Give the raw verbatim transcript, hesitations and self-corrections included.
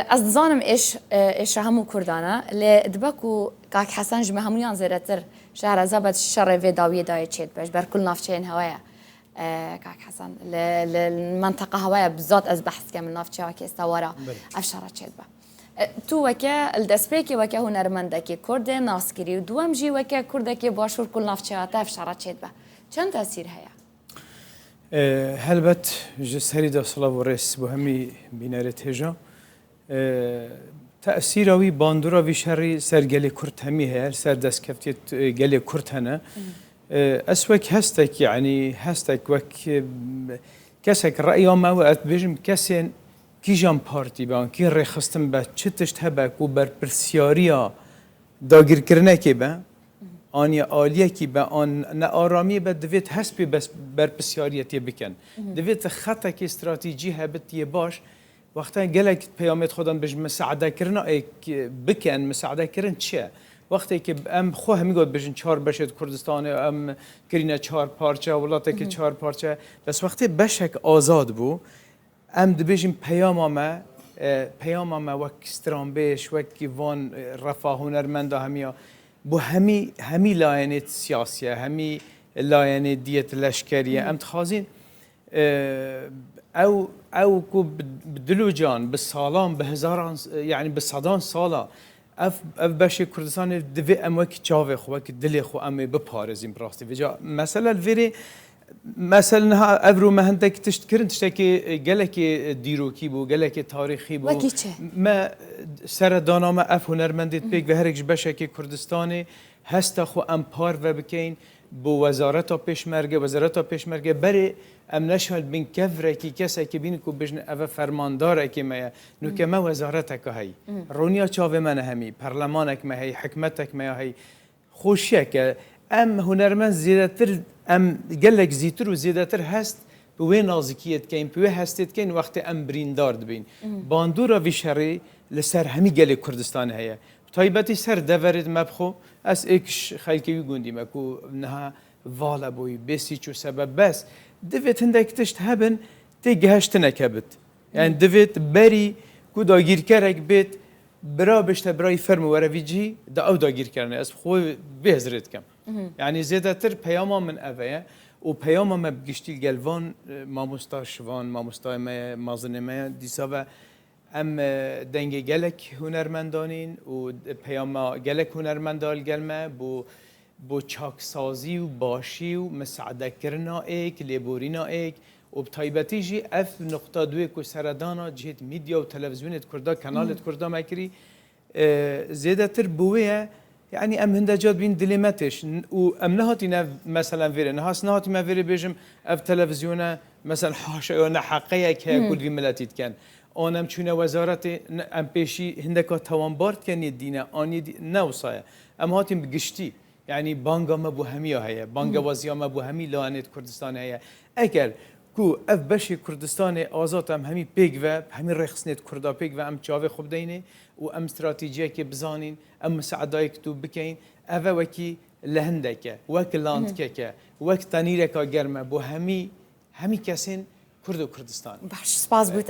Ez dizanim êş, e, êşa hemû Kurdan e, lê dibe ku Kak Hesen ji me hemûyan zêdetir şehreza be şerê vê dawiyê dayê çêdibe, ji ber ku li navçeyên hewe ye. E, Kak Hesen, li, li, li menteqa hewe ye, bizat ez behs dikim, li navçeya Kêstewara Belê. ev şer çêdibe. E, tu weke, li destpêkê weke hunermendekê Kurdê naskirî û duwem jî weke Kurdekê Başûr ku li navçeya te ev şer çêdibe. Çend tesîr heye? E, helbet ji serî de silav û rêz bo hemî bînerê têja. E, tesîra wî, bandora vî şerî ser gelê Kurd hemî heye, ser destkeftiyê t-, gelê Kurd hene. E, ez wek hestek, yanî hestek, wek, e, kesek reya me we, ez dibêjim kesên kîjan partî be, an kî rêxistin be, çi tişt hebe ku berpirsiyariya dagirkirinekê be, an ya aliyekî be, an nearamiyê be, divêt hespê bes-, berpisyariyetê bikin. Divêt xetekê stratejî hebit yê baş. Wexta gelek peyamêt xwe dan bijin, misaedekirina êk bikin, misaedekirin çi ye? Wextê ki em xwe hemî got bijin çar beşê di Kurdistanê, em kirîne çar parçe, welatekî çar parçe. Bes wextê beşek azad bû, em dibêjin peyama me, e, peyama me wek stranbêj, wek van, e, refa hunermenda hemiya, bo hemî, hemî layenê siyasî ye, hemî layenê diyet leşkerî ye. Em dixwazin, e, ew, ew ku bi, bi dil û can, bi salan, bi hezaran, e, yanî bi sedan sala ev, ev beşê Kurdistanê divê em wek çavê xwe, wek dilê xwe em ê biparêzin bi rastî. Vêca mesele li vêrê, mesele niha ev ro me hindek tişt kirin, tiştekê, e, gelekê, e, dîrokî bû, gelekê tarîxî bû. Wekî çi? Me, e, seredana me ev hunermendê pêk ve herek ji beşekê Kurdistanê hesta xwe em parve bikeyin bo wezareta pêşmerge, wezareta pêşmerge berê em neşal bin kevrekî kesekî bînin ku bijin eve fermandarekê me ye. Nuke me wezareteke heyî. Roniya çavê me ne hemî, perlemanek me heyî, hikmetek me ya heyî. Xweşiyeke em hunermend zêdetir, em gelek zîtir û zêdetir hest bi wê nazikiyê dikeyin, bi wê hestê dikeyin wextê em birîndar dibîn. Bandora vî şerî li ser hemî gelê Kurdistanê heye. Bi taybetî ser deverê di me bixwe, ez êk ji xelkê wî gundî me ku niha vala bûyî, bê sîç û sebeb bes. Divêt hindek tişt hebin, tê gihiştineke bit. Yani divêt berî ku dagîrkerek bêt, bira bişte birayî fermo were vî cî, da ew dagîrkerine. Ez xwe vê hizrê dikim. Yani zêdetir peyama min eve ye û peyama me bi giştî gel van, e, mamosta şivan, mamostayê me ye, mazinê me ye, dîsa ve em, e, dengê gelek hunermendanîn û peyama gelek hunermenda li gel me bo, bo çaksazî û başî û misaedekirina êk, lêborîna êk û bi taybetî jî ev nuqta duê ku seredana cihêt medya û televîzyonêt Kurda, kanalêt Kurda me kirî, e, zêdetir bi wê ye. Yanî em hinde ca dibîn dilê me têş. N-, û em nehatîne, meselen, vêrê. Niha ez nehatîme vêrê bêjim, ev televîzyone, meselen, haşa ya neheqeyek heye ku li vî miletî dikin. An em çûne wezaretê, ne, em pêşî hindeka tawanbar dikin yê dîne, an yê dî-, ne wisa ye. Em hatîn bi giştî. Yanî banga me bo hemiya heye, bangewaziya me bo hemî layenêt Kurdistanê heye. Eger ku ev beşê Kurdistanê azad em hemî pêk ve, hemî rêxistinêt Kurda pêk ve em çavê xwe bideyinê û em stratejiyekê bizanîn, em misaedayek tu bikeyin, eve wekî lehindeke, wek landkeke, wek tenîreka germ e bo hemî, hemî kesên Kurd û Kurdistanê. Baş, spas bo te.